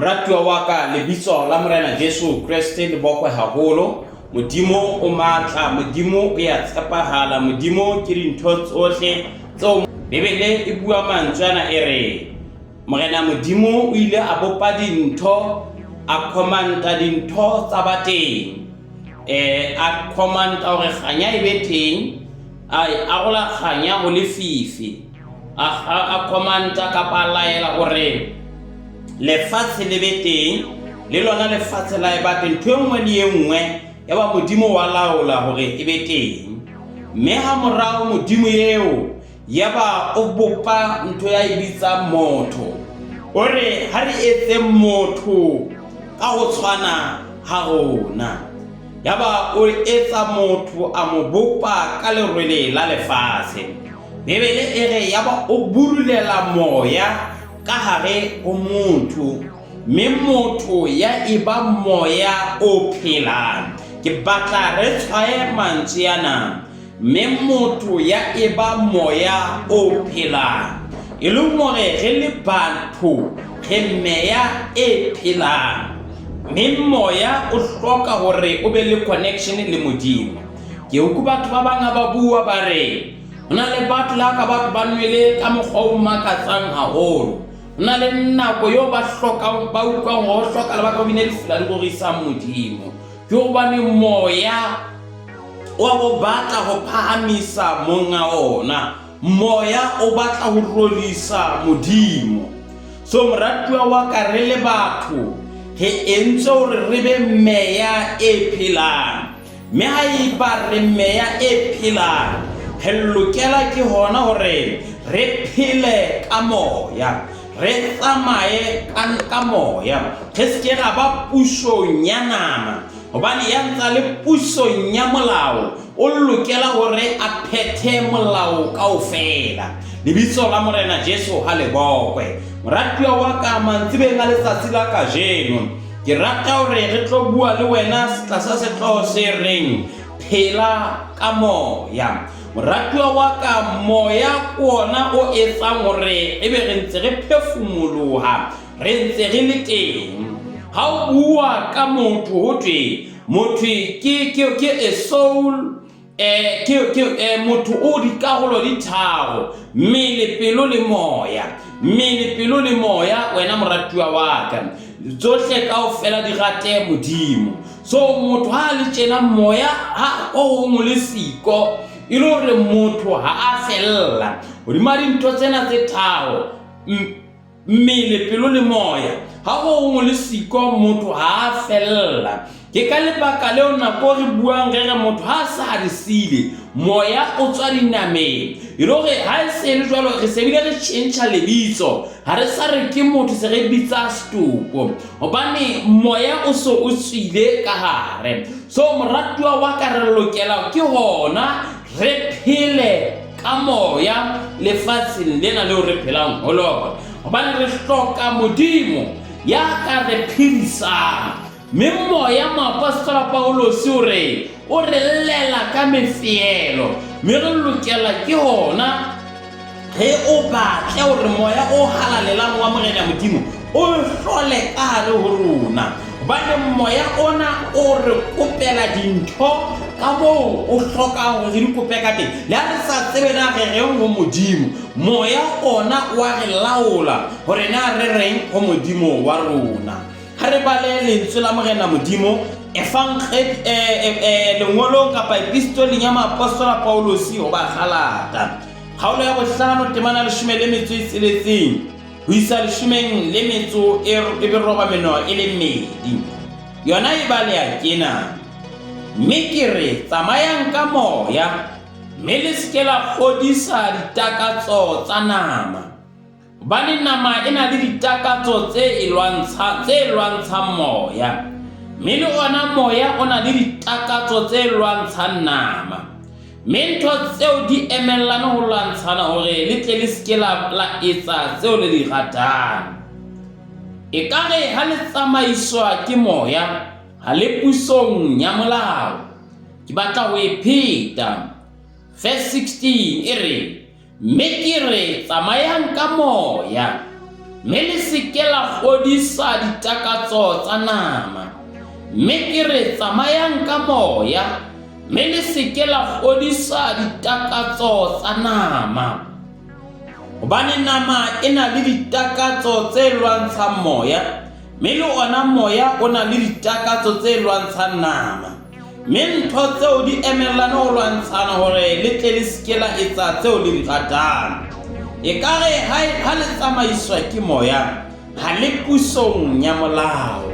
Moratuwa wa ka, lebitso la Morena Jesu Kreste le bokwe haholo. Modimo o matla, Modimo o ya tshepahala, Modimo ke dintho tsohle tseo Bibele e bua mantswe ana e re Morena Modimo o ile a bopa dintho, a commanda dintho tsa ba teng. A commanda hore kganya e be teng, a e arola kganya ho lefifi. A commanda kapa a laela hore lefatshe le be teng, le lona lefatshe la e ba teng. Ntho e nngwe le e nngwe ya ba Modimo wa laola hore e be teng. Mme ha morao Modimo eo ya ba o bopa ntho ya e bitsang motho. O re ha re etseng motho ka ho tshwana ha rona. Yaba o etsa motho a mo bopa ka lerwele la lefatshe. Bibele e re yaba o budulela moya ka hare ho motho, mme motho ya eba moya o phelang. Ke batla re tshwaye mantswe ana, mme motho ya eba moya o phelang. E leng hore re le batho re meya e phelang, mme moya o hloka hore o be le connection le Modimo. Ke utlwe batho ba bang ha ba bua ba re ho na le batho le ha ka batho ba nwele ka mokgwa o makatsang haholo. Ho na le nako eo ba hlokang, ba utlwang hore ho hloka lebaka ba bine difela di rorisang Modimo. Ke hobane moya wa bo batla ho phahamisa monga ona. Moya o batla ho rolisa Modimo. So moratuwa wa ka, re le batho re entswe hore re be meya e phelang. Mme haeba re meya e phelang, re lokela ke hona hore re phele ka moya, re tsamaye ka moya, re se ke ra ba pusong ya nama, hobane ya ntsa le pusong ya molao o lokela hore a phethe molao kaofela. Lebitso la Morena Jesu ha le bokwe. Moratuwa wa ka, mantsibeng a letsatsi la kajeno, Ke rata hore re tlo bua le wena tlasa sehlooho se reng Phela ka Moya. Moratuwa wa ka, moya ke ona o etsang hore ebe re ntse re phefumoloha, re ntse re le teng. Ha o bua ka motho ho thwe motho ke a soul, Ke motho o dikarolo di tharo, mmele, pelo le moya. Mmele, pelo le moya, wena moratuwa wa ka, tsohle kaofela di rate Modimo. So motho ha a le tjena, moya ha o hong o le siko, e le hore motho ha a fella hodima dintho tsena tse tharo, Mmele, pelo le moya. Ha ho hong le siko, motho ha a fella. Ke ka lebaka leo nako re buang re re motho ha a sa re sile, moya o tswa dinameng. E le hore ha e se le jwalo, re se bile re tjhentjha lebitso. Ha re sa re ke motho, se re bitsa setopo. Hobane moya o so o tswile ka hare. So moratuwa wa ka, re lokela ke hona re phele ka moya lefatsheng lena leo re phelang ho lona, hobane re hloka Modimo ya ka re phedisang. Mme moya, moapostola Paulosi o re, o re llela ka mefeelo, mme re lokela ke hona re o batle hore moya o halalelang wa Morena Modimo o hlole ka hare ho rona, hobane moya ona o re kopela dintho ka moo o hlokang hore re di kope ka teng. Le ha re sa tsebe na re reng ho Modimo, moya ona wa re laola hore na re reng ho Modimo wa rona. Ha re bale lentswe la Morena Modimo lengolong kapa epistoleng ya moapostola Paulosi ho Bagalata, kgaolo ya bohlano, temana 16 ho isa 18. Yona e baleha tjena: Mme ke re, tsamayang ka moya, mme le se ke la kgodisa ditakatso tsa nama. Hobane nama e na le ditakatso tse e lwantsha, tse lwantshang moya, mme le ona moya o na le ditakatso tse lwantshang nama. Mme ntho tseo di emellane ho lwantshana hore le tle le se ke la, la etsa tseo le di ratang. Ekare ha le tsamaiswa ke moya, ha le pusong ya molao. Ke batla ho e pheta. Verse 16 e re, Mme ke re, tsamayang ka moya, Mme le se ke la kgodisa ditakatso tsa nama. Mme ke re tsamayang ka moya, mme le se ke la kgodisa ditakatso tsa nama. Hobane nama e na le ditakatso tse lwantshang moya, mme le ona moya o na le ditakatso tse lwantshang nama. Mme ntho tseo di emellane ho lwantshana hore le tle le se ke la etsa tseo le di ratang. Ekare ha le tsamaiswa ke moya, ha le pusong ya molao.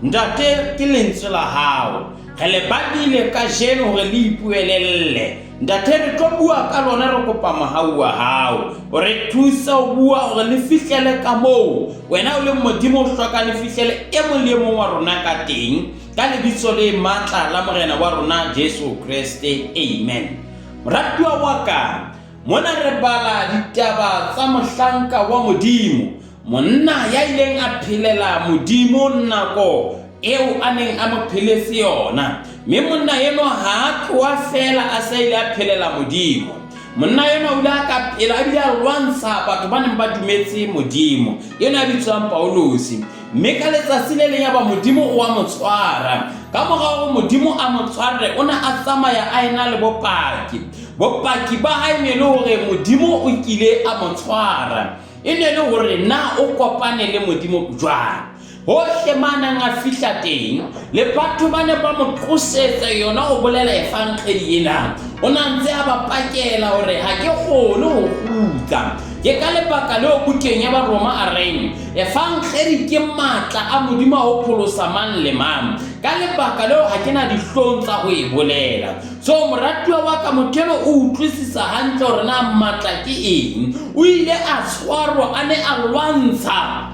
Ntate, ke lentswe la hao. Re le badile kajeno hore le ipuelelle. Ntate, re tlo bua ka lona, re kopa mohau wa hao. O re thuse ho bua hore le fihlele ka moo wena o leng Modimo o hlokang le fihlele e mong le e mong wa rona ka teng. Ka lebitso le matla la Morena wa rona Jesu Kreste. Amen. Moratuwa wa ka, mona re bala ditaba tsa mohlanka wa Modimo, monna ya ileng a phelela Modimo nako eo a neng a mo pheletse yona. Mme monna enwa ha a tloha feela a sa ile a phelela Modimo. Monna enwa o ile a ka phela a bile a lwantsha batho ba neng ba dumetse Modimo. Enwa ya bitswang Pauluse. Mme ka letsatsi le leng yaba Modimo o a mo tshwara. Ka mora hore Modimo a mo tshware, o ne a tsamaya a ena le bopaki. Bopaki ba hae ne le hore Modimo o kile a mo tshwara. E ne le hore na o kopane le Modimo jwang. Hohle ma nang a fihla teng, le batho ba ne ba mo qosetsa yona ho bolela efankgedi ena. O ne a ntse a ba pakela hore ha ke kgone ho kgutla. Ke ka lebaka leo bukeng ya Baroma a reng, Efankgedi ke matla a Modimo a ho pholosa mang le mang. Ka lebaka leo ha ke na dihlong tsa ho e bolela. So moratuwa wa ka, motho eno o utlwisisa hantle hore na matla ke eng. O ile a tshwarwa a ne a lwantsha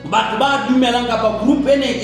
batho ba dumelang kapa group e neng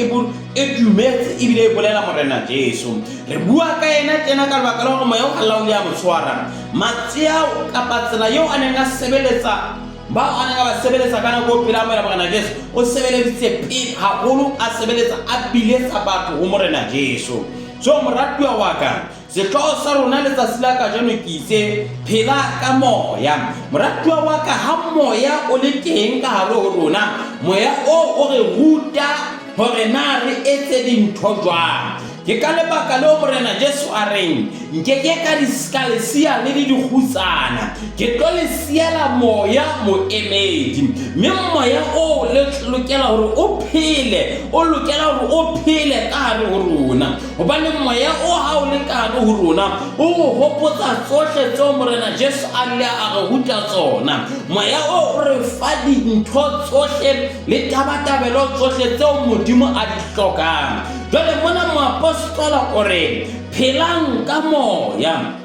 e dumetse ebile e bolela Morena Jesu. Re bua ka yena tjena ka lebaka la hore moya o halala o ile a mo tshwara. Matsi ao kapa tsela eo a neng a sebeletsa bao a neng a ba sebeletsa ka nako pele a amohela Morena Jesu, o sebeleditse pele haholo, a sebeletsa a biletsa batho ho Morena Jesu. So moratuwa wa ka, Sehlooho sa rona letsatsi la kajeno ke itse phela ka moya. Moratuwa wa ka, ha moya o le teng ka hare ho rona, moya oo o re ruta hore na re etse dintho jwang. Ke ka lebaka leo Morena Jesu a reng, nke ke ka ka le siya le le dikgutsana, ke tlo le siela moya moemedi. Mme moya oo le lokela hore o phele, o lokela hore o phele ka hare ho rona. Hobane moya o ha o le ka hare ho rona, o re hopotsa tsohle tseo Morena Jesu a ile a re ruta tsona. Moya o o re fa dintho tsohle le tabatabelo tsohle tseo Modimo a di hlokang. Jwale mona moapostola o re, phelang ka moya.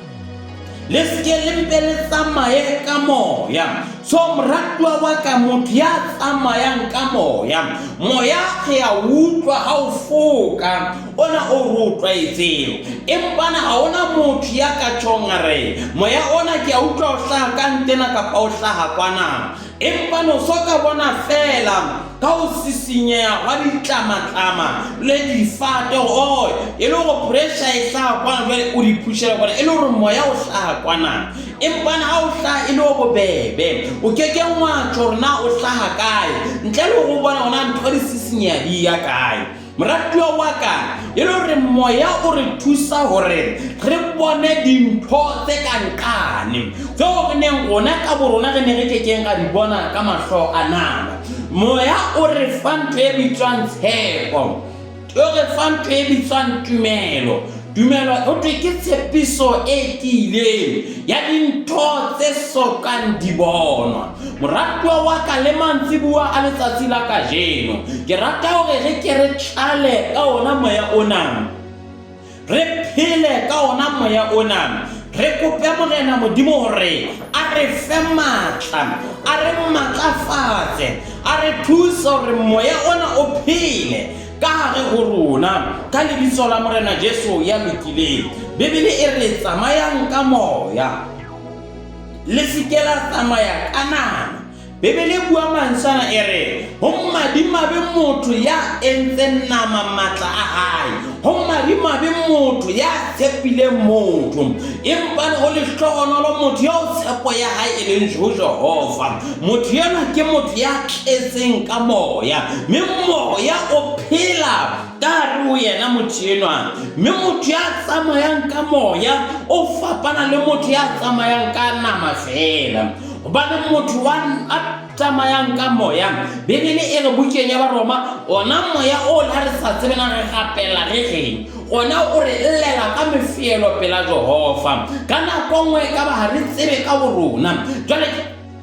Le se ke le mpe le tsamaye ka moya. So moratuwa wa ka, motho ya tsamayang ka moya, moya re a utlwa ha o foka, ona o re o tlwaetseng. Empa na ha ona motho ya ka tjhong a re, moya ona ke a utlwa o hlaha ka ntena kapa o hlaha kwana. Empa no so ka bona feela ka ho sisinyeha hwa ditlamatlama le difate hore oh, e le hore pressure e hlaha kwana jwale o di phushela kwana, e le hore moya o hlaha kwana. Empa na ha o hlaha e le o bobebe, o ke ke wa tjho hore na o hlaha kae ntle le hore o bona hore na ntho di sisinyeha di ya kae. Moratuwa wa ka, e le hore moya o re thusa hore re bone dintho tse ka nqane tseo re neng rona ka borona re ne re ke keng ra di bona ka mahlo a nama. Moya o re fa ntho e bitswang tshepo, o re fa ntho e bitswang tumelo. Tumelo ho thwe ke tshepiso e tiileng ya dintho tse sokang di bonwa. Moratuwa wa ka, le mantsibuwa a letsatsi la kajeno, ke rata hore re ke re tlale ka ona moya ona, re phele ka ona moya ona, re kope Morena Modimo hore a re fe matla, a re matlafatse, a re thuse hore moya ona o phele ka hare ho rona, ka lebitso la Morena Jesu ya lokileng. Bibele e re tsamayang ka moya, le se ke la tsamaya ka nama. Bibele e bua mantswe ana e re, Ho madimabe motho ya entseng nama matla a hae, ho madimabe motho ya tshepileng motho, empa ho lehlohonolo motho eo tshepo ya hae e leng ho Jehova. Motho enwa ke motho ya tletseng ka moya, mme moya o phela ka hare ho yena motho enwa. Mme motho ya tsamayang ka moya o fapana le motho ya tsamayang ka nama feela. Hobane motho wa a tsamayang ka moya, Bibele e re bukeng ya Baroma, ona moya o le ha re sa tsebe na re rapela re reng, ona o re llela ka mefeelo pela Jehova. Ka nako nngwe e ka ba ha re tsebe ka borona. Jwale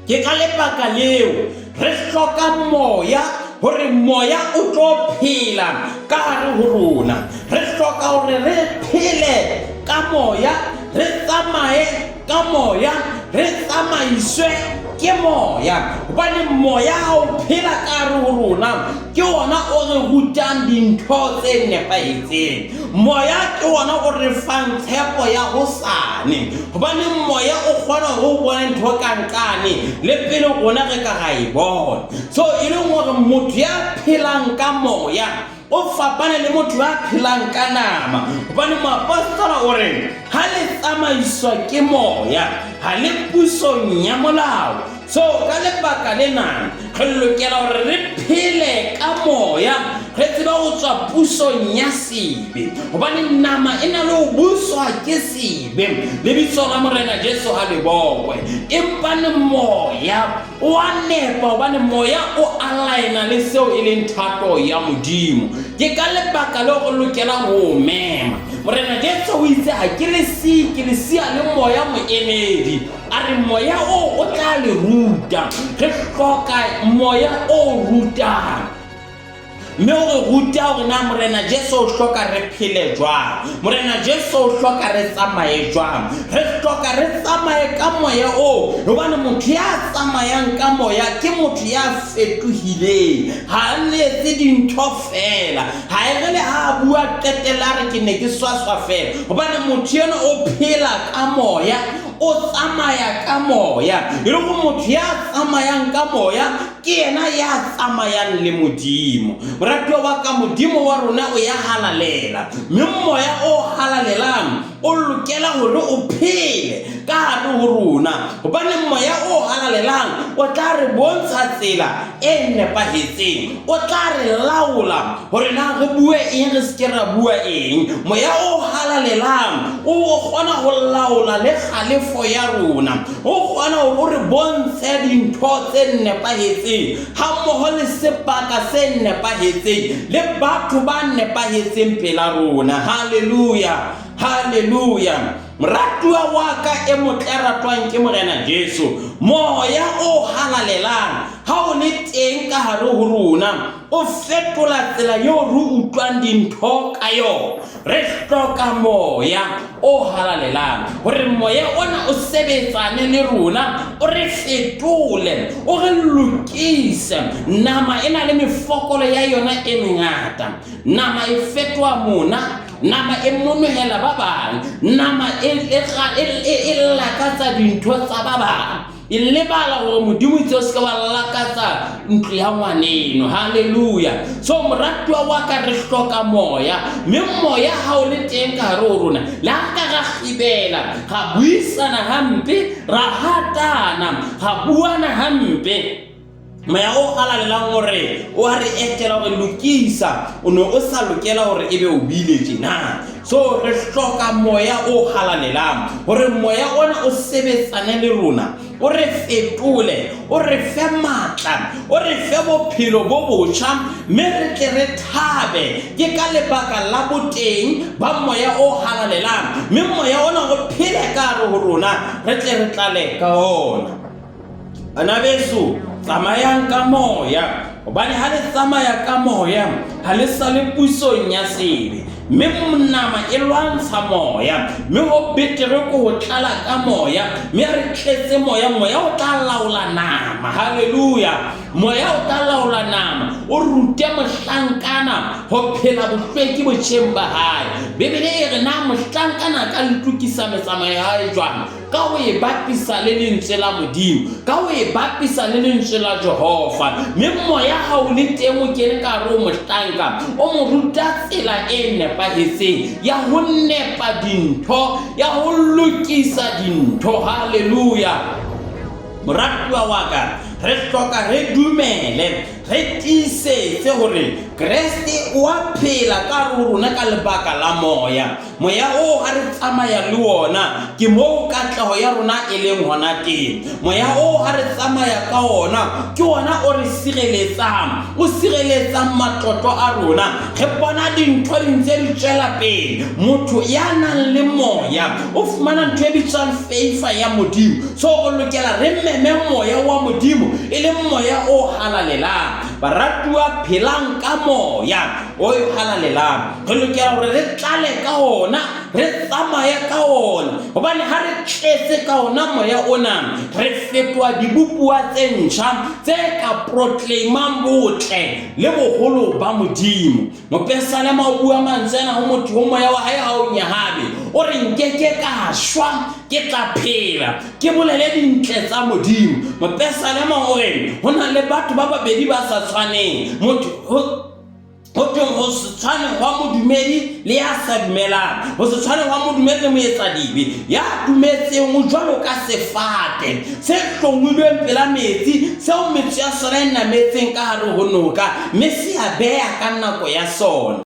ke ka lebaka leo re hloka moya hore moya o tlo phela ka hare ho rona. Re hloka hore re phele ka moya, re tsamaye ka moya, re tsamaiswe ke moya, hobane moya ha o phela ka hare ho rona ke ona o re rutang dintho tse nepahetseng. Moya ke ona o re fang tshepo ya hosane, hobane moya o kgona ho bona ntho ka nqane le pele rona re ka ra e bona. So e leng hore motho ya phelang ka moya o fapane le motho ya phelang ka nama, hobane moapostola o re ha le tsamaiswa ke moya ha le pusong ya molao. So ka lebaka lena re lokela hore re phele ka moya, re tsebe ho tswa pusong ya sebe, hobane nama e na le ho buswa ke sebe. Lebitso la Morena Jesu ha le bokwe, empa le moya o a nepa, hobane moya o alaena le seo e leng thato ya Modimo. Ke ka lebaka leo re lokelang ho o mema. Morena Jesu o itse, ha ke le siye, ke le siya le moya moemedi. A re moya oo o tla le ruta. Re hloka moya o rutang, mme o re ruta hore na Morena Jesu o hloka re phele jwang, Morena Jesu o hloka re tsamaye jwang. Re hloka re tsamaye ka moya oo, hobane motho ya tsamayang ka moya ke motho ya fetohileng. Ha a etse dintho feela, ha e re le ha a bua qetella a re ke ne ke swaswa feela, hobane motho eno o phela ka moya, o tsamaya ka moya. E le gore motho ya tsamayang ka moya ke yena ya tsamayang le Modimo. Moratuwa wa ka, Modimo wa rona o ya halalela, mme moya o halalelang o lokela hore o phele ka hare ho rona, hobane moya o halalelang o tla re bontsha tsela e nepahetseng, o tla re laola hore na re bue eng, re se ke ra bua eng. Moya o halalelang o kgona ho laola le kgalefo ya rona, o kgona hore o re bontshe dintho tse nepahetseng hammoho le sebaka se nepahetseng le batho ba nepahetseng pela rona. Haleluya, haleluya. Moratuwa wa ka e motle a ratwang ke Morena Jesu, moya o halalelang ha o le teng ka hare ho rona o fetola tsela eo re utlwang dintho ka yona. Re hloka moya o halalelang hore moya ona o sebetsane le rona, o re fetole, o re lokise. Nama e na le mefokolo ya yona e mengata. Nama e fetoha mona, nama e monohela ba bang, nama e lakatsa dintho tsa ba bang, e lebala gore Modimo itse o se ke wa lakatsa ntlo ya ngwaneno. Halleluja. So moratuwa wa ka, re hloka moya, mme moya ha o le teng ka hare ho rona, le ha ka ra kgibela, ra buisana hampe, ra hatana, ra buana hampe, moya o halalelang gore o a re etela gore lokisa, o ne o sa lokela gore ebe o buile tjena. So re hloka moya o halalelang gore moya ona o sebetsane le rona, o re fetole, o re fe matla, o re fe bophelo bo botjha, mme re tle re thabe. Ke ka lebaka la boteng ba moya o halalelang, mme moya ona o phele ka hare ho rona, re tle re tlale ka ona. Bana beso, tsamayang ka moya, hobane ha le tsamaya ka moya, ha le sa le pusong ya sebe. Mme nama e lwantsha moya, mme ho betere ke ho tlala ka moya, mme ha re tletse moya, moya o tla laola nama. Halleluja! Moya o tla laola nama, o rute mohlankana ho phela bohlweki botjheng ba hae. Bibele e re na mohlankana a ka lokisa metsamao ya hae jwang? Ka ho e bapisa le lentswe la Modimo, ka ho e bapisa le lentswe la Jehova. Mme moya ha o le teng o kene ka hare ho mohlanka, o mo ruta tsela e nepahetseng ya ho nepa dintho, ya ho lokisa dintho. Haleluya! Moratuwa wa ka, re hloka re dumele, re tiisetse hore Kreste o a phela ka hare ho rona ka lebaka la moya. Moya oo ha re tsamaya le wona, ke moo katleho ya rona e leng hona teng. Moya oo ha re tsamaya ka wona, ke wona o re sireletsang, o sireletsang matlotlo a rona. Re bona dintho di ntse di tswela pele. Motho ya nang le moya o fumana ntho e bitswang feifa ya Modimo. So o lokela re meme moya wa Modimo, e leng moya o halalelang. Baratuwa, phelang ka moya o halalelang. Re lokela hore re tlale ka ona, re tsamaye ka ona, hobane ha re tletse ka ona moya ona, re fetoha dibopuwa tse ntjha tse ka proclaimang botle le boholo ba Modimo. Mopesalema o bua mantswe ana ho motho ho moya wa hae ha o nyahame, o re nkeke ka shwa, ke tla phela, ke bolele dintle tsa Modimo. Mopesalema o re ho na le batho ba babedi ba sa tshwaneng, motho ho thweng ho se tshwane hwa modumedi le ya sa dumelang, ho se tshwane hwa modumedi le moetsadibe. Ya dumetseng o jwalo ka sefate se hlongwilweng pela metsi, seo metso ya sona e nametseng ka hare ho noka, mme se a beha ka nako ya sona.